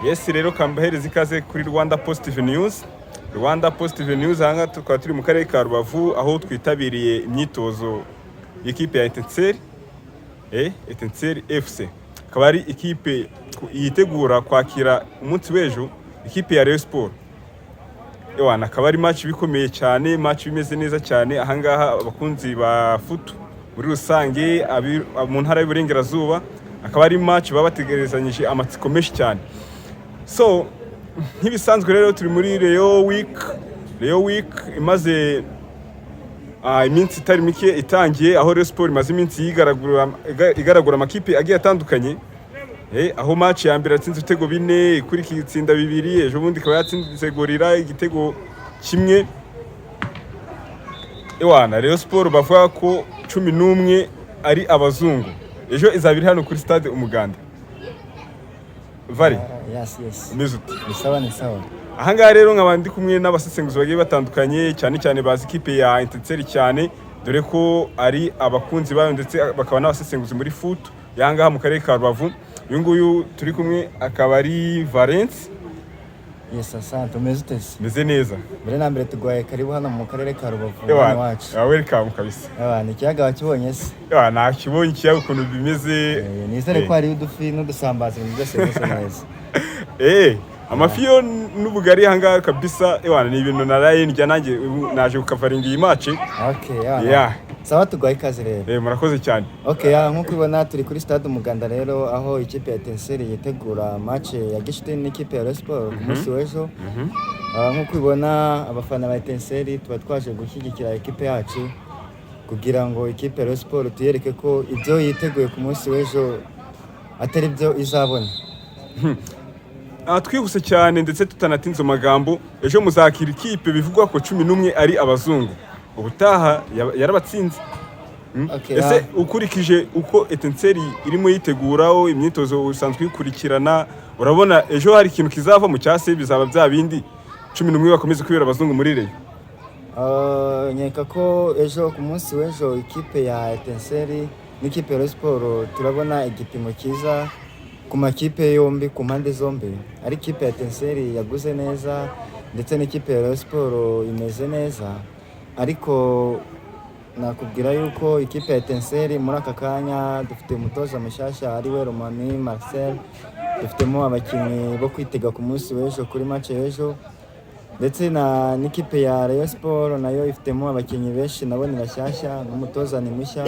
Yes, rero kambahereza ikaze kuri Rwanda Positive News. Rwanda Positive News, aha ngaha tukaba turi mu karere ka Rubavu, aho twitabiriye imyitozo y'ikipe ya Etincelle, Etincelle FC. Akaba ari ikipe yitegura kwakira umunsi w'ejo ikipe ya Rayon Sport. Ewana, akaba ari match bikomeye cyane, match bimeze neza cyane. Aha ngaha abakunzi ba foot muri rusange mu ntara y'Iburengerazuba, akaba ari match baba bategerezanyije amatsiko menshi cyane. So nk'ibisanzwe rero turi muri Rayon Week. Rayon Week imaze iminsi itari mike itangiye, aho Rayon Sport imaze iminsi igaragura amakipe agiye atandukanye. Aho match ya mbere yatsinze ibitego bine, ikurikiye itsinda bibiri, ejo bundi ikaba yatsinze Gorilla igitego kimwe. Ewana, Rayon Sport bavuga ko 11 ari abazungu, ejo izaba iri hano kuri Stade Umuganda. Vari? Yes. Umeze ute? Ni sawa, ni sawa. Ahangaha rero nkaba ndi kumwe n'abasesenguzi bagiye batandukanye, cyane cyane bazi ikipe ya Etincelle cyane, dore ko ari abakunzi bayo ndetse bakaba n'abasesenguzi muri foot y'ahangaha mu karere ka Rubavu. Uyu nguyu turi kumwe akaba ari Valence. Yes, asante. Umeze ute se? Meze neza. Mbere na mbere tuguhaye karibu hano mu karere ka Rubavu, hano Ewa, iwacu. Welcome kabisa. Ewa, ni ikiyaga wakibonye se? Ewa, nakibonye ikiyaga ukuntu bimeze. Nizere ko hariyo udufi n'udusambaza, ibintu byose bimeze neza. Amafi yo n'ubugari ahangaha kabisa. Ewa, ni ibintu naraye ndya nanjye, ubu naje gukavaringa iyi match. Okay, yeah. Yeah. Sawa, tuguhaye ikaze rero. Murakoze cyane. Okay, yeah, nk'uko ubibona turi kuri Stade Umuganda rero, aho ikipe ya Etincelle yitegura match ya gishuti n'ikipe ya Rayon Sport ku munsi w'ejo. Nk'uko ubibona, abafana ba Etincelle tuba twaje gushyigikira ikipe yacu kugira ngo ikipe ya Rayon Sport tuyereke ko ibyo yiteguye ku munsi w'ejo atari byo izabona. Twihuse cyane ndetse tutanatinze mu magambo, ejo muzakira ikipe bivugwa ko 11 ari abazungu, ubutaha yarabatsinze. Okay, Ese ukurikije uko Etincelle irimo yiteguraho imyitozo, usanzwe uyikurikirana, urabona ejo hari ikintu kizava mu cyase bizaba bya bindi 11 bakomeza kwibera abazungu muri Rayon? Nkeka ko ejo, ku munsi w'ejo, ikipe ya Etincelle n'ikipe ya Rayon Sport turabona igipimo cyiza ku makipe yombi, ku mpande zombi. Ari ikipe ya Etincelle yaguze neza, ndetse n'ikipe ya Rayon Sport imeze neza. Ariko nakubwira yuko ikipe ya Etincelle muri aka kanya dufite umutoza mushyashya ari we Romami Marcel, dufitemo abakinnyi bo kwitega ku munsi w'ejo, kuri match y'ejo, ndetse na n'ikipe ya Rayon Sport nayo ifitemo abakinnyi benshi, nabo ni bashyashya, n'umutoza ni mushya.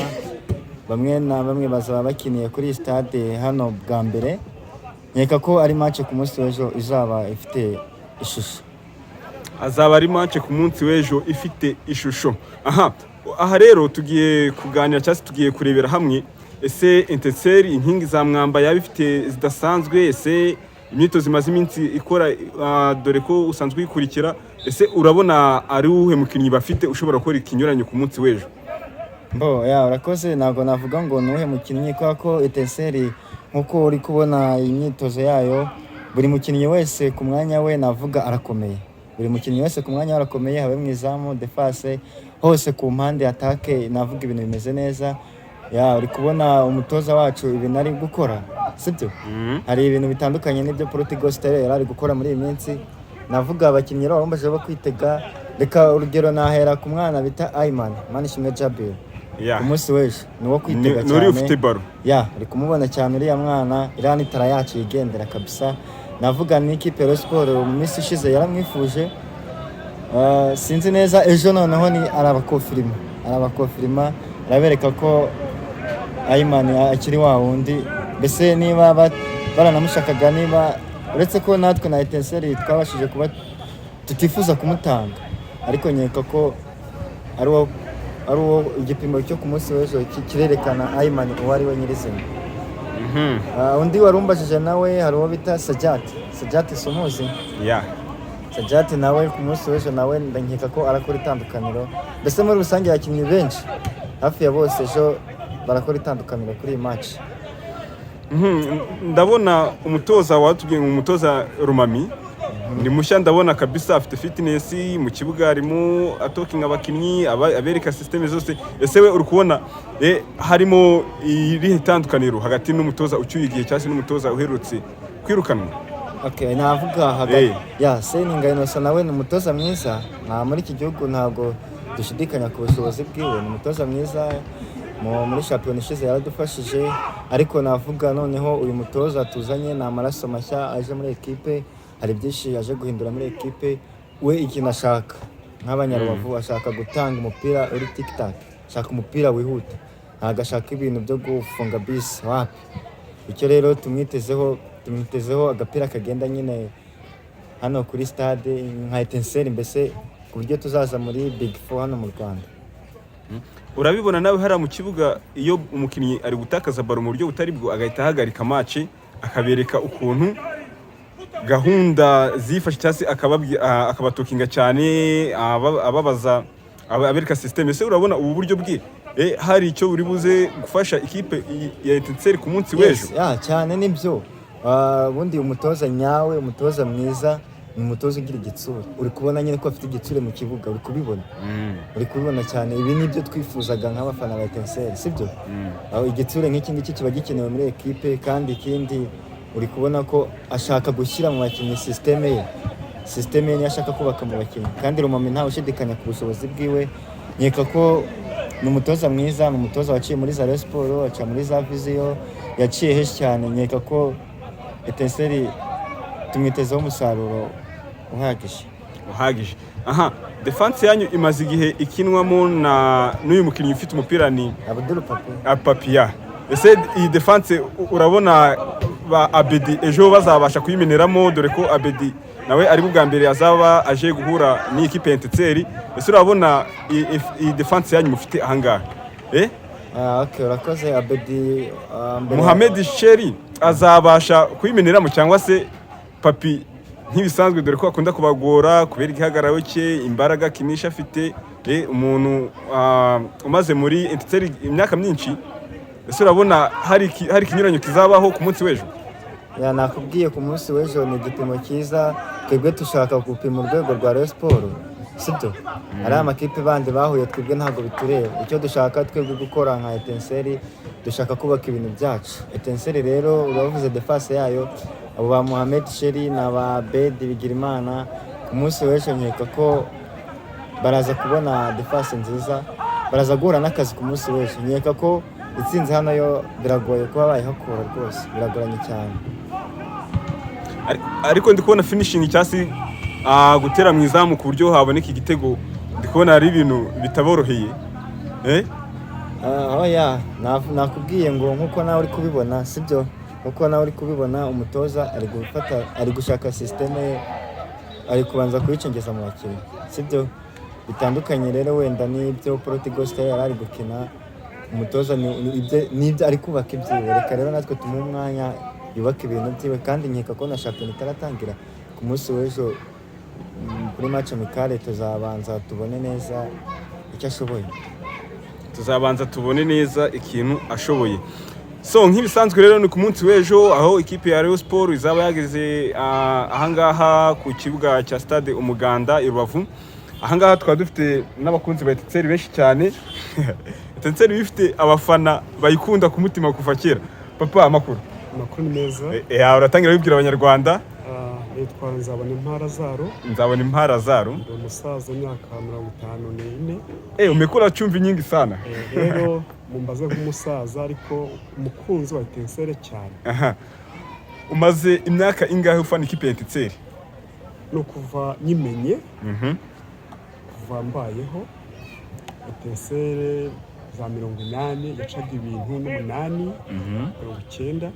Bamwe na bamwe bazaba bakiniye kuri iyi stade hano bwa mbere. Nkeka ko ari match ku munsi w'ejo izaba ifite ishusho. Azaba ari match ku munsi w'ejo ifite ishusho. Aha rero tugiye kuganira cyangwa se tugiye kurebera hamwe: ese Etincelle inkingi za mwamba yaba ifite zidasanzwe? Ese imyitozo imaze iminsi ikora, dore ko usanzwe uyikurikira, ese urabona ari uwuhe mukinnyi bafite ushobora gukora ikinyuranyo ku munsi w'ejo? Mbo ya, urakoze. Ntabwo navuga ngo ni uwuhe mukinnyi, kubera ko Etincelle, nk'uko uri kubona iyi myitozo yayo, buri mukinnyi wese ku mwanya we navuga arakomeye. Buri mukinnyi wese ku mwanya we arakomeye, habe mu izamu, défense, hose ku mpande, attaque, navuga ibintu bimeze neza. Ya, uri kubona umutoza wacu ibintu ari gukora, sibyo? Hari ibintu bitandukanye n'ibyo Portugal Style yari ari gukora muri iyi minsi. Navuga abakinnyi rero bambaje bo kwitega, reka urugero nahera ku mwana bita Ayman Manishimwe Jabir. Ku munsi w'ejo ni uwo kwitega Ni uriya cyane. ufite ballon. Ya, uri kumubona cyane uriya mwana, iriya ni talent yacu yigendera kabisa. Navuga n'ikipe ya Rayon Sport mu minsi ishize yaramwifuje. Sinzi neza ejo noneho ni arabakonfirima, arabereka ko Ayman akiri wa wundi. Mbese niba baranamushakaga, niba uretse ko natwe na Etincelle twabashije kuba tutifuza kumutanga, ariko nkeka ko ari uwo igipimo cyo ku munsi w'ejo kirerekana Ayman uwo ari we nyirizina. Undi warumbajije nawe, hari uwo bita Sajati. Sajati sumuzi? Ya. Sajati nawe ku munsi w'ejo nawe ndankeka ko arakora itandukaniro. Mbese muri rusange abakinnyi benshi hafi ya bose ejo barakora itandukaniro kuri iyi match. Ndabona umutoza watubwiye ngo umutoza Rumami ni mushya, ndabona kabisa afite fitness mu kibuga, arimo atokinga abakinnyi, abereka système zose. Ese we uri kubona harimo irihe tandukaniro hagati n'umutoza ucyuye igihe cyangwa se n'umutoza uherutse kwirukanwa? Okay, navuga hagati Eh. ya Seninga Innocent, nawe ni umutoza mwiza. Nta muri iki gihugu ntabwo dushidikanya ku bushobozi bwiwe, ni umutoza mwiza. Muri shampiyona ishize yaradufashije, ariko navuga noneho uyu mutoza tuzanye ni amaraso mashya aje muri ekipe, hari byinshi aje guhindura muri ekipe. We ikintu ashaka nk'Abanyarubavu, ashaka gutanga umupira uri tiki-taka, ashaka umupira wihuta, ntabwo ashaka ibintu byo gufunga bisi, wapi. Icyo rero tumwitezeho agapira kagenda nyine hano kuri stade nka Etincelle, mbese ku buryo tuzaza muri Big Four hano mu Rwanda. Urabibona nawe hariya mu kibuga, iyo umukinnyi ari gutakaza ballon mu buryo butari bwo, agahita ahagarika match, akabereka ukuntu gahunda zifashe, cyangwa se akabatokinga cyane, ababaza, abereka système. Ese urabona ubu buryo bwe hari icyo buri buze gufasha ikipe ya Etincelle ku munsi w'ejo? Yes, yeah, cyane, nibyo. Ubundi umutoza nyawe, umutoza mwiza ni umutoza ugira igitsure. Uri kubona nyine ko afite igitsure mu kibuga, uri kubibona, uri kubibona cyane. Ibi ni byo twifuzaga nk'abafana ba Etincelle, sibyo? Aho igitsure nk'iki ngiki kiba gikenewe muri ekipe. Kandi ikindi, uri kubona ko ashaka gushyira mu bakinnyi système ye, système ye niyo ashaka kubaka mu bakinnyi. Kandi Romami ntawe ushidikanya ku bushobozi bwiwe. Nkeka ko ni umutoza mwiza, ni umutoza waciye muri za Rayon Sports, aca muri za Vision, yaciye henshi cyane. Nkeka ko Etincelle tumwitezeho umusaruro uhagije. Uhagije. Aha defense yanyu imaze igihe ikinwamo na n'uyu mukinnyi ufite umupira, ni Abdul Papi. Papiya. Ese iyi defense urabona ba Abedi ejo bazabasha kuyimeneramo, dore ko Abedi nawe ari bwa mbere azaba aje guhura n'iyi kipe ya Etincelle? Ese urabona iyi defense yanyu mufite ahangaha? Ah, okay, urakoze. Abedi Mohamed Sheri azabasha kuyimeneramo, cyangwa se Papi nk'ibisanzwe, dore ko akunda kubagora kubera igihagararo cye, imbaraga akinisha afite, umuntu umaze muri Etincelle imyaka myinshi? Ese urabona hari ikinyuranyo kizabaho ku munsi w'ejo? Yeah, nakubwiye, ku munsi w'ejo ni igipimo cyiza. Twebwe dushaka gupima urwego rwa Rayon Sports, sibyo? Ari amakipe bandi bahuye, twebwe ntabwo bitureba. Icyo dushaka twebwe gukora nka Etincelle, dushaka kubaka ibintu byacu. Etincelle rero, uravuze défense yayo, abo ba Mohamed Sheri na ba Bedi Bigirimana, ku munsi w'ejo nkeka ko baraza kubona défense nziza, baraza guhura n'akazi ku munsi w'ejo. Nkeka ko itsinze hano yo biragoye kuba bayihakura rwose, biragoranye cyane. Ariko ndi kubona finishing, cyangwa se gutera mu izamu ku buryo haboneka igitego, ndi kubona hari ibintu bitaboroheye. Ah, oya, nakubwiye ngo nkuko nawe uri kubibona, sibyo? Nkuko nawe uri kubibona, umutoza ari gufata, ari gushaka système ye, ari kubanza kuyicengeza mu bakinnyi, sibyo? Bitandukanye rero wenda n'ibyo Portugal yari ari gukina. Umutoza n'ibyo ari kubaka ibyiwe. Reka rero natwe tumuhe umwanya yubaka ibintu byiwe. Kandi nkeka ko na shampiyona itaratangira, ku munsi w'ejo kuri match amicale tuzabanza tubone neza icyo ashoboye. Tuzabanza tubone neza ikintu ashoboye. So nk'ibisanzwe rero, ni ku munsi w'ejo aho ikipe ya Rayon Sport izaba yageze ahangaha ku kibuga cya Stade Umuganda i Rubavu. Ahangaha tukaba dufite n'abakunzi ba Etincelle benshi cyane. Etincelle ifite abafana bayikunda ku mutima kuva kera. Papa, amakuru? Amakuru ni meza. Uratangira wibwira Abanyarwanda. Nitwa Nzabona Impara Zaro. Nzabona Impara Zaro. Ndi umusaza w'imyaka 54. Umekula chumvi nyingi sana. Rero mumbaze nk'umusaza, ariko umukunzi wa Etincelle cyane. Aha. Umaze imyaka ingahe ufana ikipe ya Etincelle? Ni ukuva nyimenye, kuva mbayeho. Etincelle za 80 yacaga ibintu, n'umunani, 90.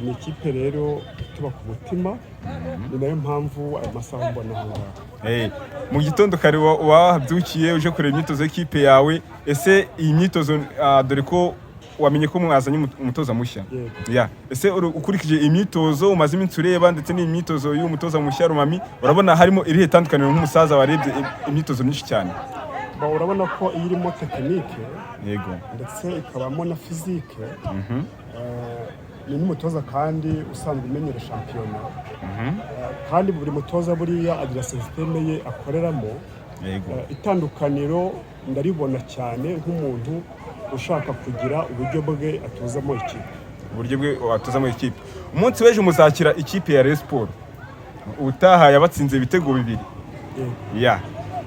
Ni ikipe rero tuba ku mutima, ni nayo mpamvu aya masaha mbona aha ngaha. Mu gitondo kare wahabyukiye uje kureba imyitozo y'ikipe yawe. Ese iyi myitozo, dore ko wamenye ko mwazanye umutoza mushya? Yego. Ya, ese ukurikije imyitozo umaze iminsi ureba, ndetse n'imyitozo y'uyu mutoza mushya Rumami, urabona harimo irihe tandukaniro nk'umusaza warebye imyitozo myinshi cyane? Ba, urabona ko iyo irimo technique ndetse ikabamo na physique, ni n'umutoza kandi usanzwe umenyera shampiyona. Kandi buri mutoza buriya agira système ye akoreramo. Itandukaniro ndaribona cyane nk'umuntu ushaka kugira uburyo bwe atozamo ikipe. Uburyo bwe watoza mu ikipe. Umunsi w'ejo muzakira ikipe ya Rayon Sport, utaha yabatsinze ibitego 2. Ya,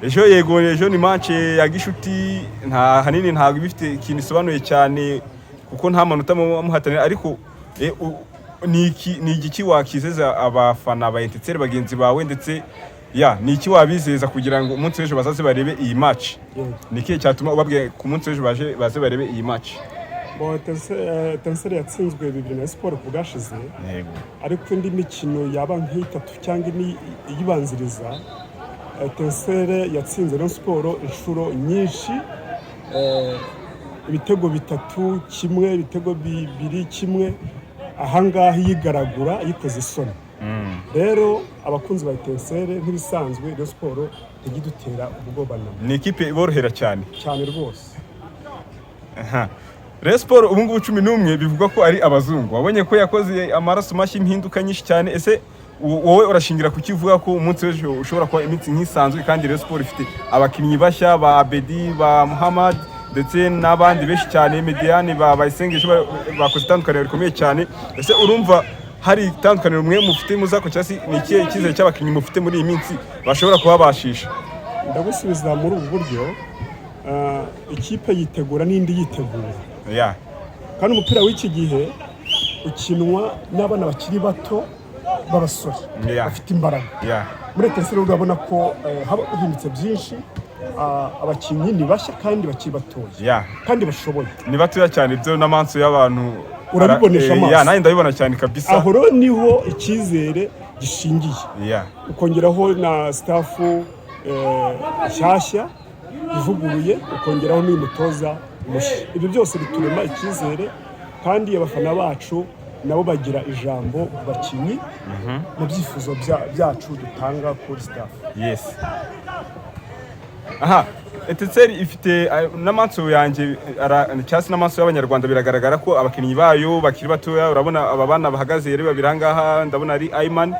ejo, yego, ejo ni match ya gishuti, nta hanini, ntabwo iba ifite ikintu isobanuye cyane kuko nta manota muba muhatanira, ariko ni igiki wakizeza abafana ba Etincelles bagenzi bawe, ndetse ya ni iki wabizeza kugira ngo umunsi w'ejo bazaze barebe iyi match? Ni ikihe cyatuma ubabwiye ku munsi w'ejo baje baze barebe iyi match? Bon, Etincelles yatsinzwe 2 na Sport ku bwashize, ariko indi mikino yaba nk'itatu cyangwa ine iyibanziriza, Etincelles yatsinze Rayon Sport inshuro nyinshi, ibitego 3-1, ibitego 2-1, ahangaha iyigaragura, yikoze isoni. Rero abakunzi ba Etincelles, nk'ibisanzwe, Rayon Sport ntijya idutera ubwoba na Ni ikipe iborohera cyane. Cyane rwose. Aha. Rayon Sport ubu ngubu 11 bivugwa ko ari abazungu. Wabonye ko yakoze amaraso mashya, impinduka nyinshi cyane. Ese wowe urashingira ku kivuga ko umunsi w'ejo ushobora kuba iminsi nk'isanzwe, kandi Rayon Sport ifite abakinnyi bashya ba Abedi, ba Muhammad, ndetse n'abandi benshi cyane, Mediane, ba Bayisengesho, bakoze itandukaniro rikomeye cyane? Ese urumva hari itandukaniro mwe mufite muzako, cyangwa se ni ikihe cyizere cy'abakinnyi mufite muri iyi minsi bashobora kubabashisha? Ndagusubiza muri ubu buryo: ikipe yitegura n'indi yitegura, kandi umupira w'iki gihe ukinwa n'abana bakiri bato b'abasore bafite imbaraga. Muri Etincelles urabona ko haba hahindutse byinshi. Abakinnyi ni bashya kandi bakiri batoya kandi bashoboye. Ni batoya cyane, ibyo n'amaso y'abantu Urabibonesha amaso. Ya, nanjye ndabibona cyane kabisa. Aho rero niho icyizere gishingiye, ukongeraho na staff nshyashya ivuguruye, ukongeraho n'uyu mutoza mushya. Ibyo byose biturema icyizere, kandi abafana bacu nabo bagira ijambo ku bakinnyi mu byifuzo byacu dutanga kuri staff. Yes, aha Etincelles ifite n'amaso yanjye cyangwa se n'amaso y'Abanyarwanda, biragaragara ko abakinnyi bayo bakiri batoya. Urabona aba bana bahagaze rero babiri aha ngaha, ndabona ari Ayman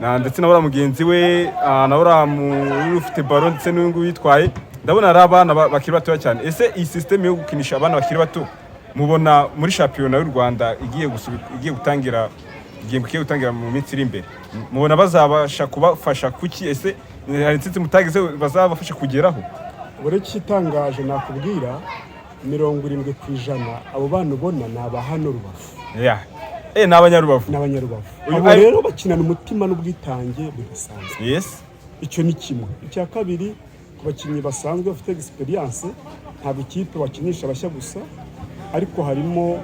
na ndetse na uriya mugenzi we, na uriya ufite ballon, ndetse n'uyu nguyu uyitwaye, ndabona ari abana bakiri batoya cyane. Ese iyi système yo gukinisha abana bakiri bato mubona muri shampiyona y'u Rwanda igiye gutangira, igihembwe kigiye gutangira mu minsi iri imbere, mubona bazabasha kubafasha kuki? Ese hari intsinzi mutagize bazabafasha kugeraho? Buri itangaje nakubwira, 70% abo bana ubona ni aba hano Rubavu. Yeah. Ni Abanyarubavu. Ni Abanyarubavu. Uyu Abo rero bakinana umutima n'ubwitange bidasanzwe. Icyo ni kimwe. Icya kabiri, ku bakinnyi basanzwe bafite experience, ntabwo ikipe bakinisha abashya gusa, ariko harimo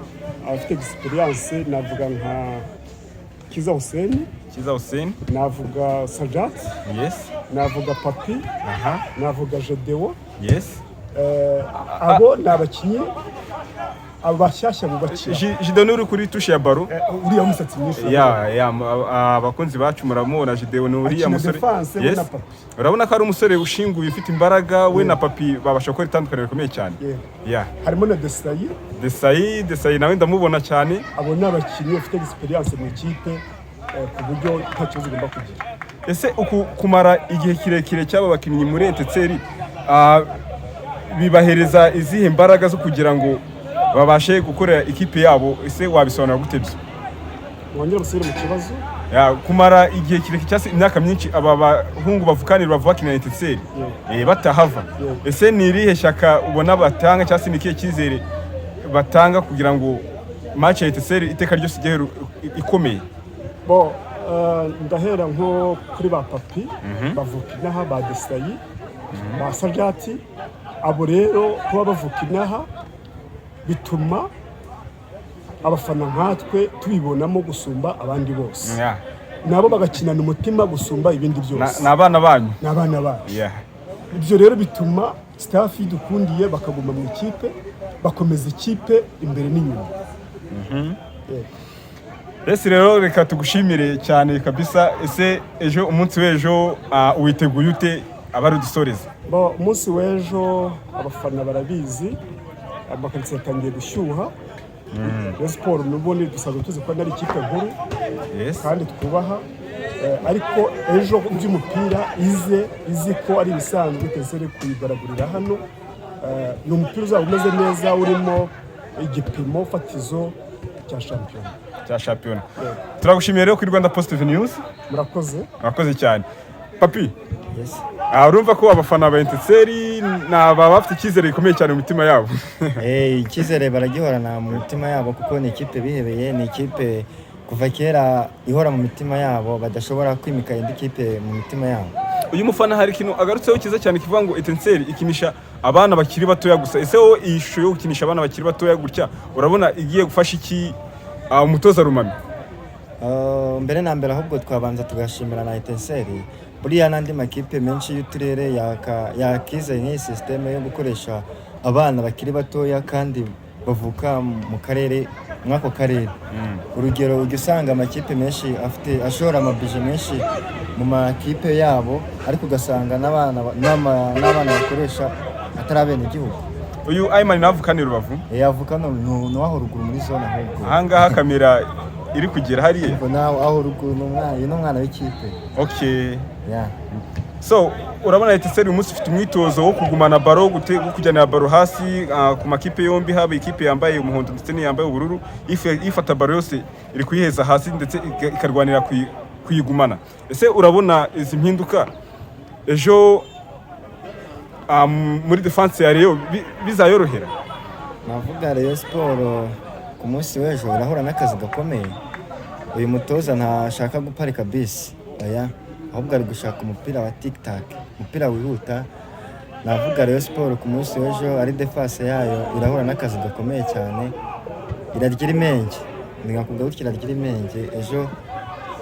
abafite experience. Navuga nka Kiza Hussein. Kiza Hussein. Navuga Sajat. Navuga Papi. Navuga Gedewo. Abo ni abakinnyi abashyashya bubakira. Gideon uri kuri touche ya ballon. Uriya w'umusatsi mwinshi. Ya, abakunzi bacu muramubona, Gideon ni uriya Akina musore. defense, we na Papi. Urabona ko ari umusore ushinguye, ufite imbaraga, we na Papi babasha gukora itandukaniro rikomeye cyane. Harimo na Desayi. Desayi, Desayi nawe ndamubona cyane. Abo ni abakinnyi bafite experience mu ikipe, ku buryo nta kibazo ugomba kugira. Ese uku kumara igihe kirekire cy'aba bakinnyi muri Etincelles bibahereza izihe mbaraga zo kugira ngo babashe gukorera ikipe yabo? Ese wabisobanura gute byo? Mwongere musubire mu kibazo. Ya, kumara igihe kirekire cyangwa se imyaka myinshi aba bahungu bavukanira bavuka bakinira Etincelles batahava, ese ni irihe shyaka ubona batanga, cyangwa se ni ikihe cyizere batanga kugira ngo match ya Etincelles iteka ryose ijye ikomeye? Bo ndahera nko kuri ba Papi bavuka inaha, ba Desayi, ba Sajati. Abo rero kuba bavuka inaha bituma abafana nkatwe tubibonamo gusumba abandi bose. Nabo bagakinana umutima gusumba ibindi byose. Ni abana banyu. Ni abana bacu. Ibyo rero bituma staff idukundiye, bakaguma mu ikipe, bakomeza ikipe imbere n'inyuma. Yego. Ese rero reka tugushimire cyane kabisa. Ese ejo, umunsi w'ejo, witeguye ute abari udusoreza? Bo, umunsi w'ejo abafana barabizi, amakaritsiye yatangiye gushyuha. Rayon Sport n'ubundi dusanzwe tuzi ko ari ikipe nkuru kandi twubaha. Ariko ejo by'umupira ize izi ko ari ibisanzwe, Etincelles kuyigaragurira hano. Ni umupira uzaba umeze neza, urimo igipimo fatizo. cya shampiyona. Cya shampiyona. Turagushimiye rero kuri Rwanda Positive News. Murakoze. Murakoze cyane, papi. Yes. Urumva ko abafana ba Etincelles ni aba bafite icyizere gikomeye cyane mu mitima yabo. Icyizere baragihorana mu mitima yabo kuko ni ikipe bihebeye, ni ikipe kuva kera ihora mu mitima yabo, badashobora kwimika indi kipe mu mitima yabo. Uyu mufana hari ikintu agarutseho cyiza cyane kivuga ngo Etincelles ikinisha abana bakiri batoya gusa. Ese wowe iyi shusho yo gukinisha abana bakiri batoya gutya urabona igiye gufasha iki umutoza Rumami? Mbere na mbere ahubwo twabanza tugashimira na Etincelles. Buriya n'andi makipe menshi y'uturere yakizeye nk'iyi système yo gukoresha abana bakiri batoya kandi bavuka mu karere, mw'ako karere. Urugero, ujya usanga amakipe menshi afite ashora amabije menshi mu makipe yabo, ariko ugasanga n'abana bakoresha atari abenegihugu. Uyu Ayman navuka ni Rubavu. Yavuka no aho ruguru muri zone ahubwo. Ahangaha kamera iri kugera hariya. Ubwo naho aho ruguru ni umwana, uyu ni umwana w'ikipe. Yeah. So urabona Etincelles uyu munsi ufite umwitozo wo kugumana baro, wo kujyanira baro hasi ku makipe yombi, haba ikipe yambaye umuhondo ndetse n'iyambaye ubururu. Ifata baro yose iri kuyiheza hasi ndetse ikarwanira kuyigumana. Ese urabona izi mpinduka ejo muri defense ya Rayon bizayorohera? Navuga Rayon Sport ku munsi w'ejo irahura n'akazi gakomeye. Uyu mutoza ntashaka guparika bisi, oya, ahubwo ari gushaka umupira wa tic tac, umupira wihuta. Navuga Rayon Sport ku munsi w'ejo ari défense yayo irahura n'akazi gakomeye cyane, irarya imenge, ni nkakuvuga gutya, irarya imenge ejo.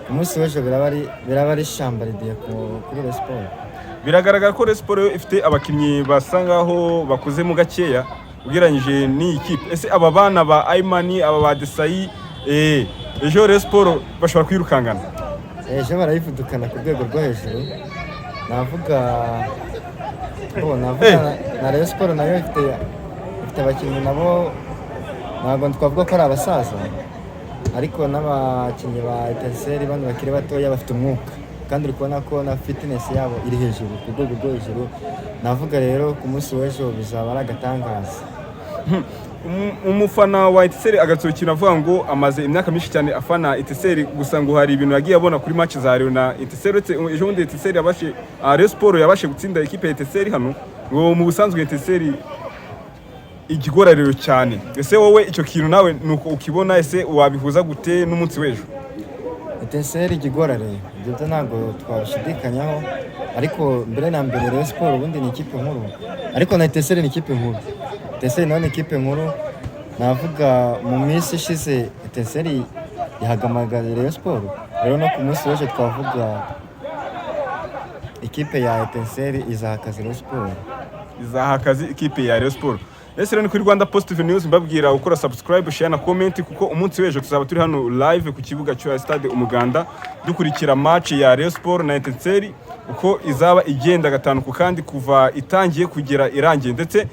Ku munsi w'ejo biraba ari shambaridiye kuri Rayon Sport. Biragaragara ko Rayon Sport yo ifite abakinnyi basa nkaho bakuzemo gakeya ugereranyije n'iyi kipe. Ese aba bana ba Aimani, aba ba Desayi, ejo Rayon Sport bashobora kwirukangana? Ejo barayivudukana ku rwego rwo hejuru. Navuga oh, navuga na Rayon Sport nayo ifite abakinnyi nabo ntabwo twavuga ko ari abasaza, ariko n'abakinnyi ba Etincelles bano bakiri batoya bafite umwuka, kandi uri kubona ko na fitness yabo iri hejuru, ku rwego rwo hejuru. Navuga rero ku munsi w'ejo bizaba ari agatangaza. Umufana wa Etincelles agatsohokera avuga ngo amaze imyaka myinshi cyane afana Etincelles, gusa ngo hari ibintu yagiye abona kuri match za Rayon na Etincelles. Uretse ejo bundi Etincelles yabashe, Rayon Sport yabashe gutsinda ikipe ya Etincelles hano, ngo mu busanzwe Etincelles igigorariro cyane. Ese wowe icyo kintu nawe nuko ukibona? Ese wabihuza gute n'umunsi w'ejo? Etincelles igigorare, ibyo byo ntabwo twabishidikanyaho, ariko mbere na mbere Rayon Sport ubundi ni ikipe nkuru, ariko na Etincelles ni ikipe nkuru. Etincelles nayo ni ikipe nkuru. Navuga mu minsi ishize Etincelles yahagamagaye Rayon Sport, rero no ku munsi w'ejo twavuga ikipe ya Etincelles izaha akazi Rayon Sport. Izaha akazi ikipe ya Rayon Sport. Ese rero ni kuri Rwanda Positive News, mbabwira gukora subscribe, share na comment, kuko umunsi w'ejo tuzaba turi hano live ku kibuga cya Stade Umuganda dukurikira match ya Rayon Sport na Etincelles uko izaba igenda gatanu ku kandi, kuva itangiye kugera irangiye, ndetse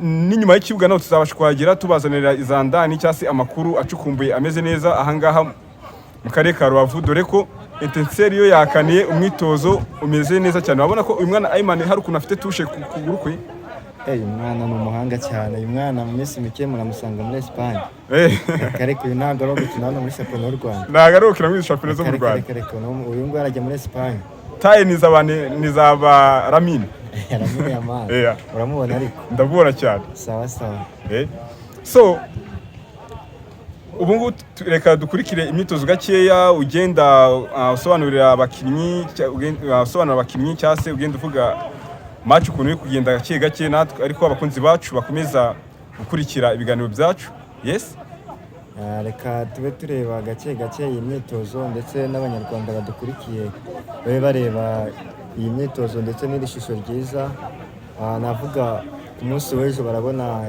n'inyuma y'ikibuga naho tuzabasha kuhagera tubazanira izandani cyangwa se amakuru acukumbuye ameze neza ahangaha mu karere ka Rubavu, dore ko Etincelles yo yakaniye umwitozo umeze neza cyane. Urabona ko uyu mwana Ayman hari ukuntu afite touche ku kuguru kwe. Uyu mwana ni umuhanga cyane. Uyu mwana mu minsi mike muramusanga muri Espagne. Reka, uyu ntabwo ari uwo gukina hano muri shampiyona y'u Rwanda. Ntabwo ari ugukina muri shampiyona zo mu Reka, Rwanda. reka, reka, uyu nguyu arajya muri Espagne. Taille ni zaba Lamine. Lamine Yamal. Uramubona ariko? Ndabubona cyane. Sawa sawa. So ubu ngubu reka dukurikire imyitozo gakeya, ugenda usobanurira abakinnyi usobanura abakinnyi cyangwa se ugenda uvuga match ukuntu iri kugenda gake gake, natwe ariko abakunzi bacu bakomeza gukurikira ibiganiro byacu. Yes. Reka tube tureba gake gake iyi myitozo, ndetse n'Abanyarwanda badukurikiye babe bareba iyi myitozo ndetse n'iri shusho ryiza. Navuga ku munsi w'ejo barabona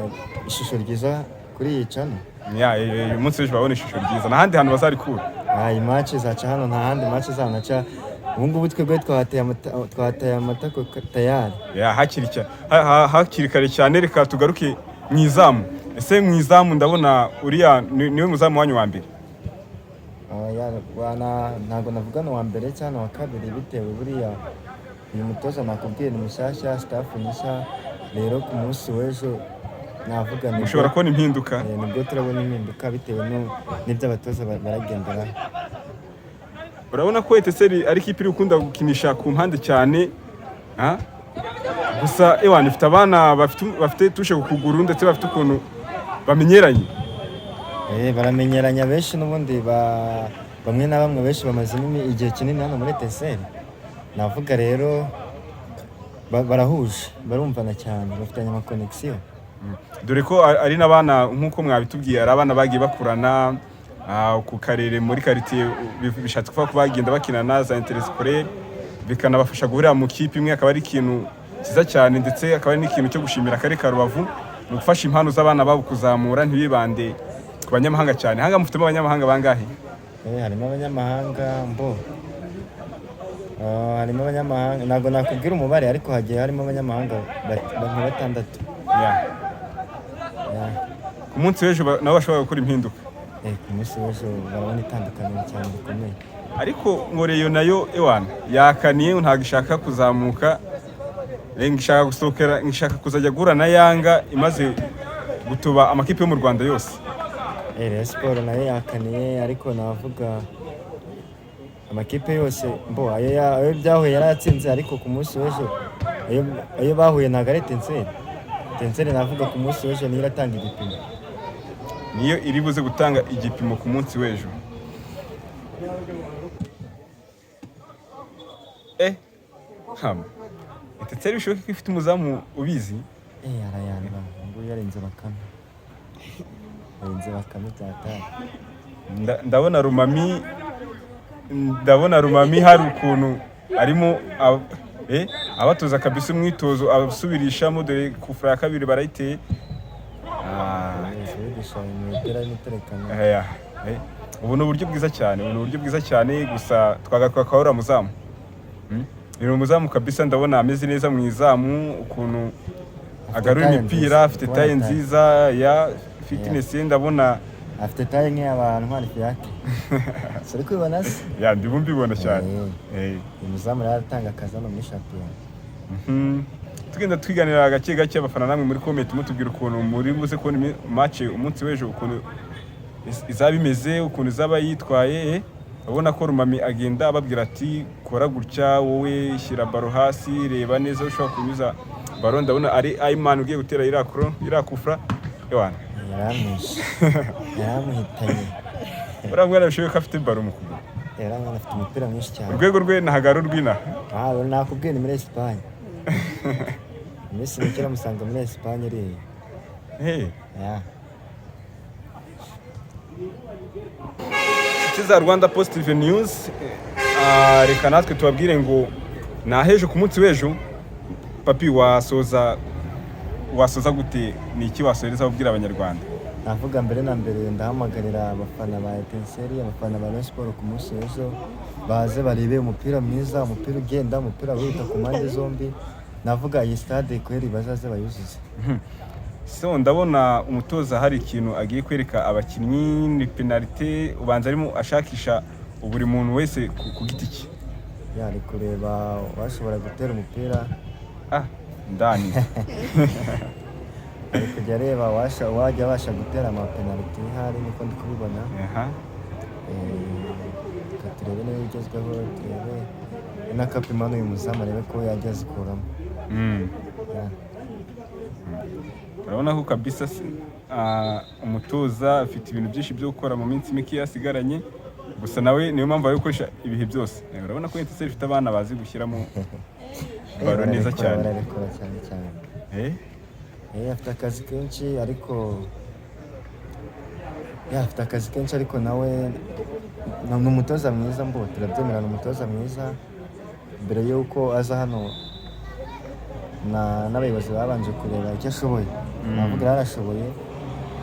ishusho ryiza kuri iyi channel. Ya, uyu munsi w'ejo babona ishusho ryiza, n'ahandi hantu bazarikura. Iyi match izaca hano, nta handi match izanaca. Ubu ngubu twebwe twahateye amatako tayari. Ya, hakiri kare cyane. Reka tugaruke mu izamu. Ese mu izamu ndabona uriya niwe muzamu wanyu wa mbere? Ntabwo navuga ni uwa mbere cyangwa uwa kabiri, bitewe buriya uyu mutoza nakubwiye ni mushyashya, staff nishya. Rero ku munsi w'ejo Navuga nibwo. Mushobora kubona impinduka. Nibwo turabona impinduka bitewe n'ibyo abatoza baragenderaho. Urabona ko Etincelles ari ikipe iri gukunda gukinisha ku mpande cyane, ah? Gusa ewana ifite abana bafite touche ku kuguru, ndetse bafite ukuntu bamenyeranye. Baramenyeranya benshi n'ubundi bamwe na bamwe, benshi bamazemo igihe kinini hano muri Etincelles. Navuga rero barahuje, barumvana cyane, bafitanye ama connexion. Dore ko ari n'abana, nk'uko mwabitubwiye, ari abana bagiye bakurana ku karere, muri quartier, bishatse kuvuga ko bagenda bakinana za interscolaire, bikanabafasha guhurira mu kipe imwe, akaba ari ikintu cyiza cyane, ndetse akaba ari n'ikintu cyo gushimira akarere ka Rubavu mu gufasha impano z'abana babo kuzamura, ntibibande ku banyamahanga cyane. Hanga mufitemo abanyamahanga bangahe? Harimo abanyamahanga mbo. Harimo abanyamahanga, ntabwo nakubwira umubare, ariko hagiye harimo abanyamahanga nka batandatu. Yeah. Ku munsi w'ejo nabo bashobora gukora impinduka. Ku munsi w'ejo barabona itandukaniro cyane rikomeye. Ariko ngo Rayon nayo ewana yakaniye, ntabwo ishaka kuzamuka, ngo ishaka gusohokera, ngo ishaka kuzajya guhura na Yanga imaze gutuba amakipe yo mu Rwanda yose. Rayon Sport nayo yakaniye, ariko navuga amakipe yose mbo ayo byahuye yarayatsinze, ariko ku munsi w'ejo ayo bahuye ntabwo ari Etincelles. Etincelles navuga ku munsi w'ejo niyo iratanga igipimo. Niyo iri buze gutanga igipimo ku munsi w'ejo. Hama Etincelles bishoboke ko ifite umuzamu ubizi. Arayanda nguyu, yarenze Bakame, yarenze Bakame byatari. Ndabona Rumami hari ukuntu arimo abatoza kabisa umwitozo abasubirishamo, dore kufura ya kabiri barayiteye. Bigisha imipira y'imiterekano. Aya, ubu ni uburyo bwiza cyane, ubu ni uburyo bwiza cyane. Gusa twagaruka kwa uriya muzamu. Ni umuzamu kabisa, ndabona ameze neza mu izamu, ukuntu agarura taille imipira. nziza. Afite Kubona taille taille. nziza ya fitness ye, ndabona. Afite taille nk'iy'abantu Ntwari Fiacre, uri kubibona se? Ya, ndimo mbibona cyane. Uyu muzamu rero aratanga akazi hano muri shampiyona. Tugenda twiganira gake gake, abafana namwe muri comment mutubwira ukuntu muri buze kubona match umunsi w'ejo, ukuntu izaba imeze, ukuntu izaba yitwaye. Urabona ko Rumami agenda ababwira ati: "Kora gutya, wowe shyira baro hasi, reba neza aho ushobora kunyuza baro." Ndabona ari Ayman ugiye gutera iriya kufra, ewana. Yaramwishe, yaramuhitanye. Uriya mwana bishoboye ko afite baro mu kuguru. Yaramwana afite umupira mwinshi cyane. Urwego rwe ntabwo ari urw'inaha. Ah, nakubwiye, ni muri Esipanye. Iminsi mike uramusanga muri Esipanye iriya. Hey. Yeah. Inshuti za Rwanda Positive News, reka natwe tubabwire ngo ni ahejo ku munsi w'ejo. Papi, wasoza gute? Ni iki wasoreza ubwira Abanyarwanda? Navuga mbere na mbere ndahamagarira abafana ba Etincelles, abafana ba Rayon Sport, ku munsi w'ejo baze barebe umupira mwiza, umupira ugenda, umupira wihuta ku mpande zombi. Navuga iyi stade kweri bazaze bayuzuze. So ndabona umutoza hari ikintu agiye kwereka abakinnyi, ni penalite, ubanza arimo ashakisha buri muntu wese ku giti cye. Yari kureba uwashobora gutera umupira. Ah, ndani. Ari kujya areba uwajya abasha gutera amapenaliti hari, niko ndi kubibona. Reka turebe niba bigezweho, turebe n'akapima n'uyu muzamu arebe ko yajya azikuramo. Yeah. Urabona ko kabisa umutoza afite ibintu byinshi byo gukora mu minsi mike yasigaranye, gusa nawe niyo mpamvu ari gukoresha ibihe byose. Urabona ko Etincelles ifite abana bazi gushyiramo baro neza Bararekura, cyane. Bararekura cyane cyane. Afite akazi kenshi, ariko ya afite akazi kenshi, ariko nawe ni umutoza mwiza mbo turabyemera, ni umutoza mwiza. Mbere y'uko aza hano n'abayobozi babanje kureba icyo ashoboye. Navuga rero arashoboye,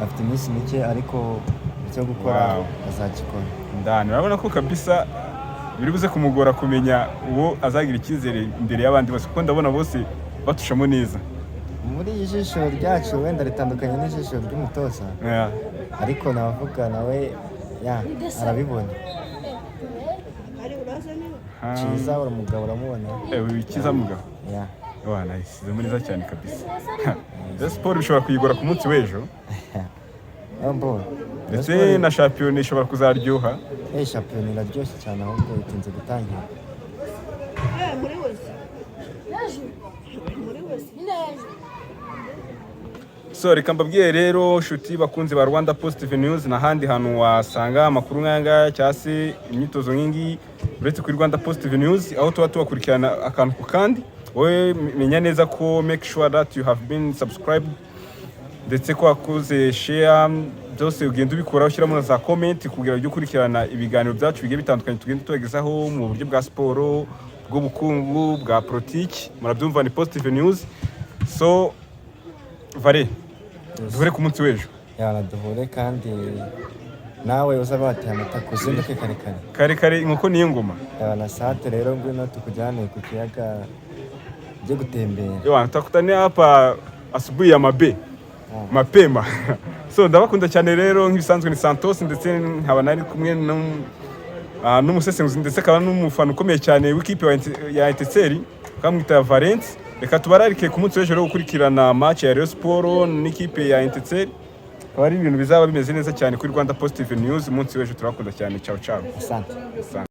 afite iminsi mike, ariko icyo gukora azagikora. Ndani urabona ko kabisa biri buze kumugora kumenya uwo azagira icyizere imbere y'abandi bose, kuko ndabona bose batushamo neza. Muri iyi jisho ryacu wenda ritandukanye n'ijisho ry'umutoza, ariko navuga nawe ya arabibona. Cyiza, uri umugabo, uramubona. Cyiza mugabo. Ya. Wana isizemo neza cyane kabisa. Rayon Sport bishobora kuyigora ku munsi w'ejo. Mbo. Ndetse na shampiyona ishobora kuzaryoha. Shampiyona iraryoshye cyane, ahubwo itinze gutangira. Muri wese, muri wese neza. So reka mbabwiye rero, nshuti bakunzi ba Rwanda Positive News, n'ahandi hantu wasanga amakuru nk'aya cyangwa se imyitozo nk'ingiyi uretse kuri Rwanda Positive News, aho tuba tubakurikirana akantu ku kandi. Wowe menya neza ko make sure that you have been subscribed, ndetse ko wakoze share, byose ugenda ubikora ushyiramo na za comment kugira ujye ukurikirana ibiganiro byacu bigiye bitandukanye tugenda tubagezaho mu buryo bwa siporo, bw'ubukungu, bwa politiki. Murabyumva, ni Positive News. So vare, duhure ku munsi w'ejo. Yana, duhure, kandi nawe uzaba wateye amata, uzinduke kare kare. Kare kare, inkoko niyo ngoma. Yana, sate rero, ngwino tukujyane ku kiyaga ujye gutembera. Ewa, tutakutania hapa asubuhi ya mabe mapema. So ndabakunda cyane rero, nk'ibisanzwe ni Santos, ndetse nkaba nari kumwe n'umusesenguzi ndetse akaba n'umufana ukomeye cyane w'ikipe ya Etincelles, bakamwita Valence. Reka tubararike ku munsi w'ejo rero gukurikirana match ya Rayon Sport n'ikipe ya Etincelles. Akaba ari ibintu bizaba bimeze neza cyane kuri Rwanda Positive News umunsi w'ejo. Turabakunda cyane, ciao ciao. Asante. Asante.